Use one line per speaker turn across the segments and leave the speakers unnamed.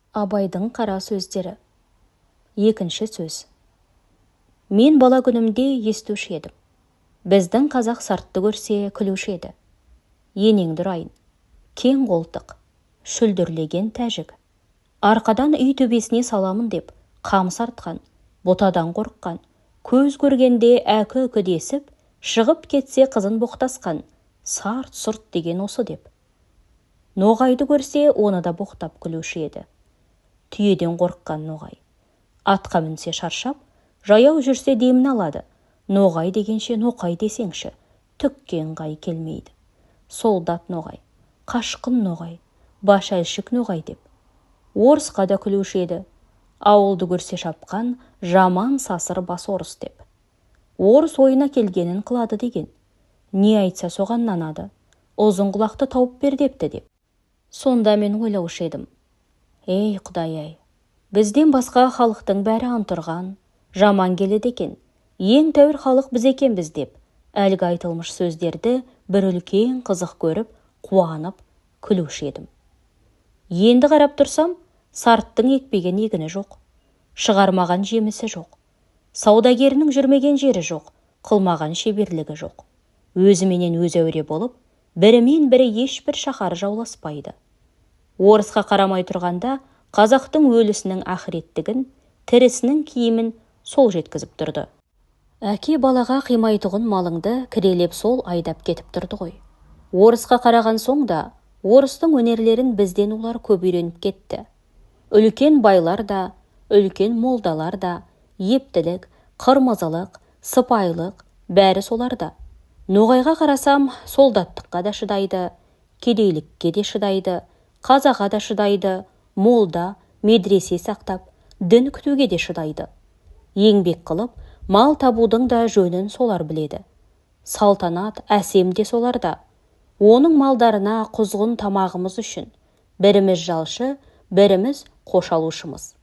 Абайдың қара сөздері. Екінші сөз. Мен бала күнімде естуші едім. Біздің қазақ сартты көрсе күлуші еді. Енеңді ұрайын, кең қолтық, шүлдірлеген тәжік. Арқадан үй төбесіне саламын деп қамыс артқан, бұтадан қорыққан, көз көргенде әкі-үкі десіп, шығып кетсе қызын боқтасқан, сарт-сұрт деген осы деп. Ноғайды көрсе, оны да боқтап күлуші еді. Түйеден қорыққан ноғай. Атқа мінсе шаршап, жаяу жүрсе демін алады. Ноғай дегенше ноқай десеңші, түкке ыңғай келмейді. Солдат ноғай, қашқын ноғай, башәлшік ноғай деп. Орысқа да күлуші еді. Ауылды көрсе шапқан, жаман сасыр бас орыс деп. Орыс ойына келгенін қылады деген. Не айтса соған нанады. Ұзын құлақты тауып бер депті деп. Сонда мен ойлаушы едім. Ей, Құдай-ай, бізден басқа халықтың бәрі антұрған, жаман келеді екен, ең тәуір халық біз екенбіз деп, әлгі айтылмыш сөздерді бір үлкен қызық көріп, қуанып, күлуші едім. Енді қарап тұрсам, сарттың екпеген егіні жоқ, шығармаған жемісі жоқ, саудагерінің жүрмеген жері жоқ, қылмаған шеберлігі жоқ. Өзіменен өзі әуре болып, бірімен бірі ешбір шаһар жауласпайды. Орысқа қарамай тұрғанда, қазақтың өлісінің ақыреттігін, тірісінің киімін сол жеткізіп тұрды. Әке балаға қимайтұғын малыңды кірелеп сол айдап кетіп тұрды ғой. Орысқа қараған соң да, орыстың өнерлерін бізден олар көп үйреніп кетті. Үлкен байлар да, үлкен молдалар да, ептілік, қырмызылық, сыпайылық, бәрі соларда. Ноғайға қарасам, солдаттыққа да шыдайды, кедейлікке де шыдайды, қазаға да шыдайды, молда, медресе сақтап, дін күтуге де шыдайды. Еңбек қылып, мал табудың да жөнін солар біледі. Салтанат, әсем де соларда. Оның малдарына құзғын тамағымыз үшін, біріміз жалшы, біріміз қош алушымыз.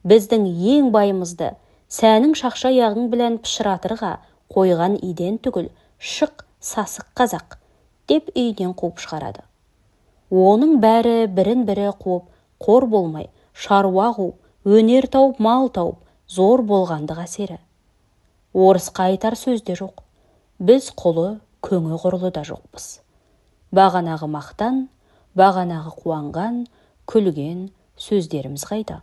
Біздің ең байымызды сәнің шақша аяғың білән пышыратырға қойған иден түгіл, шық сасық қазақ деп үйінен қуып шығарады. Оның бәрі бірін-бірі қуып, қор болмай, шаруа қуып, өнер тауып, мал тауып, зор болғандық әсері. Орысқа айтар сөз де жоқ. Біз құлы, көңі құрлы да жоқпыз. Бағанағы мақтан, бағанағы қуанған, күлген сөздеріміз қайда?